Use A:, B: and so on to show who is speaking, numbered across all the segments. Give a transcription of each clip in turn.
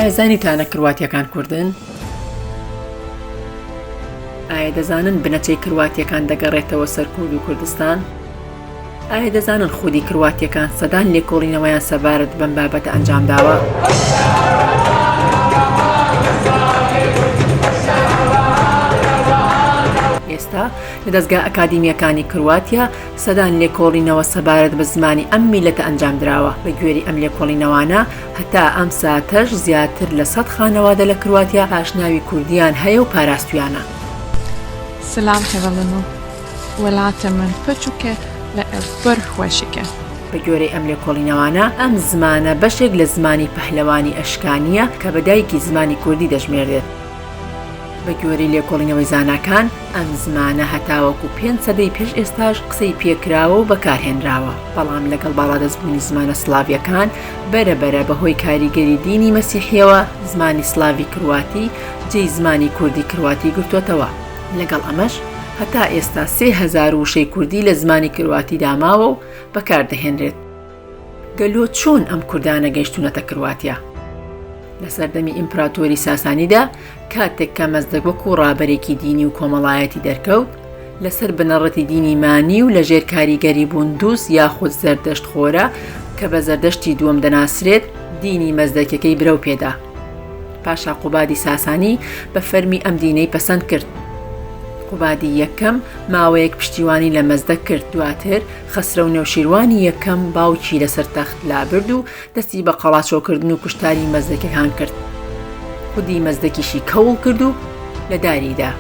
A: ئایا زانیتانە کرواتیەکان کوردن؟ ئایا دەزانن بنەچەی کرواتیەکان دەگەڕێتەوە سەر کورد و کوردستان؟ ئایا دەزانن خودی کرواتیەکان سەدان لێکۆڵینەوەیان سەبارەت بەم بابەتە ئەنجام داوە؟ ئێستا لە دەزگا ئەکادیمییەکانی کرواتیا سەدان لێکۆڵینەوە سەبارەت بە زمانی ئەم میللەتە ئەنجام دراوە. بە گوێری ئەم لێکۆڵینەوانە هەتا ئەم ساتەش زیاتر لە سەد خانەوادە لە کرواتیا پاشناوی کوردییان هەیە و پاراستویانە.
B: سلام هەڤالنو وڵاتە من پچوکە لە ئەڤ پر خوەشکە.
A: بە گوێرەی ئەم لێکۆڵینەوانە ئەم زمانە بەشێک لە زمانی پەهلەوانی ئەشکانییە کە بە دایکی زمانی کوردی دەژمێرێت. بە گوێرەی لێکۆڵینەوەی زاناکان، ئەم زمانە هەتاوەکو پێنج سەدەی پێش ئێستاش قسەی پێکراوە و بەکارهێنراوە، بەڵام لەگەڵ باڵادەستبوونی زمانە سلاڤییەکان، بەرە بەرە بەهۆی کاریگەری دینی مەسیحییەوە زمانی سلاڤی کرواتی جێی زمانی کوردی کرواتی گرتۆتەوە. لەگەڵ ئەمەش هەتا ئێستا 3000 وشەی کوردی لە زمانی کرواتیدا ماوە و بەکاردەهێنرێت. گەلۆ چۆن ئەم کوردانە گەیشتوونەتە کرواتیا؟ لە سەردەمی ئیمپراتۆری ساسانیدا کاتێک کە مەزدەک وەکوو ڕابەرێکی دینی و کۆمەڵایەتی دەرکەوت، لەسەر بنەڕەتی دینی مانی و لەژێر کاریگەری بوندوس یاخود زەردەشت خۆرە کە بە زەردەشتی دووەم دەناسرێت، دینی مەزدەکیەکەی برەو پێدا. پاشا قوبادی ساسانی بە فەرمی ئەم دینەی پەسەند کرد. قوبادی یەکەم ماوەیەک پشتیوانی لە مەزدەک کرد، دواتر خەسرەو نەوشیروانی یەکەم باوکی لەسەر تەخت لابرد و دەستی بە قەڵاچۆکردن و کوشتاری مەزدەکەکان کرد. خودی مەزدەکیشی کەوڵ کرد و لە داری دا.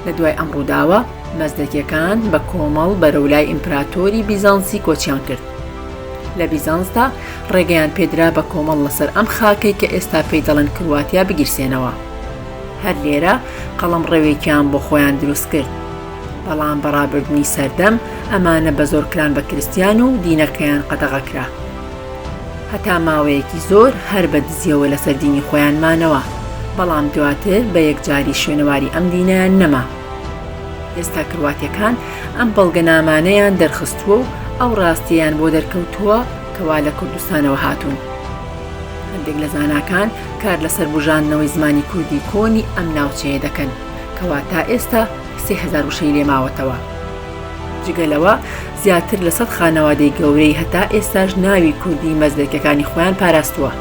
A: لە دوای ئەم ڕووداوە مەزدەکیەکان بە کۆمەڵ بەرەو لای ئیمپراتۆری بیزانسی کۆچیان کرد. لە بیزانسدا ڕێگەیان پێدرا بە کۆمەڵ لەسەر ئەم خاکەی کە ئێستا پێی دەڵێن کرواتیا بگیرسێنەوە. هەر لێرە قەڵەمڕەوێکیان بۆ خۆیان دروست کرد. بەڵام بە ڕابردنی سەردەم ئەمانە بە زۆر کران بە کریستیان و دینەکەیان قەدەغە کرا. هەتا ماوەیەکی زۆر هەر بە دزیەوە لەسەر دینی خۆیان مانەوە، بەڵام دواتر بە یەکجاری شوێنەواری ئەم دینەیان نەما. ئێستا کرواتیەکان ئەم بەڵگەنامانەیان دەرخستووە و ئەو ڕاستیەیان بۆ دەرکەوتووە کەوا لە کوردستانەوە هاتوون. هەندێک لە زاناکان کار لەسەر بوژاندنەوەی زمانی کوردی کۆنی ئەم ناوچەیە دەکەن کەوا تا ئێستا 3000 وشەی لێ ماوەتەوە. جگە لەوە زیاتر لە سەد خانەوادەی گەورەی هەتا ئێستاش ناوی کوردی مەزدەکیەکانی خۆیان پاراستووە.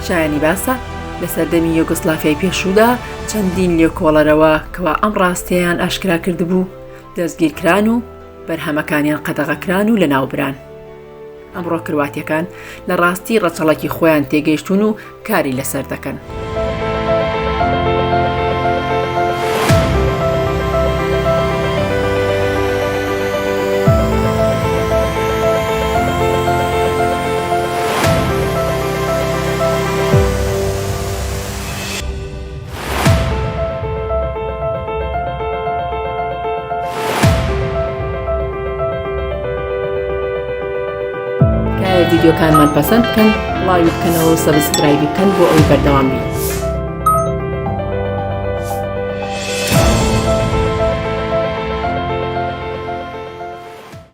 A: شایانی باسە لە سەردەمی یۆگۆسلافیای پێشوودا چەندین لێکۆڵەرەوە کەوا ئەم ڕاستیەیان ئاشکرا کردبوو دەستگیرکران و بەرهەمەکانیان قەدەغەکران و لەناوبران. ئەمڕۆ کرواتیەکان لە ڕاستی ڕەچەڵەکی خۆیان تێگەیشتوون و کاری لەسەر دەکەن. تکایە ڤیدیۆکانمان پەسەند بکەن، بڵاوی بکەنەوە و subscribe ی بکەن بۆ ئەوەی بەردەوام بین.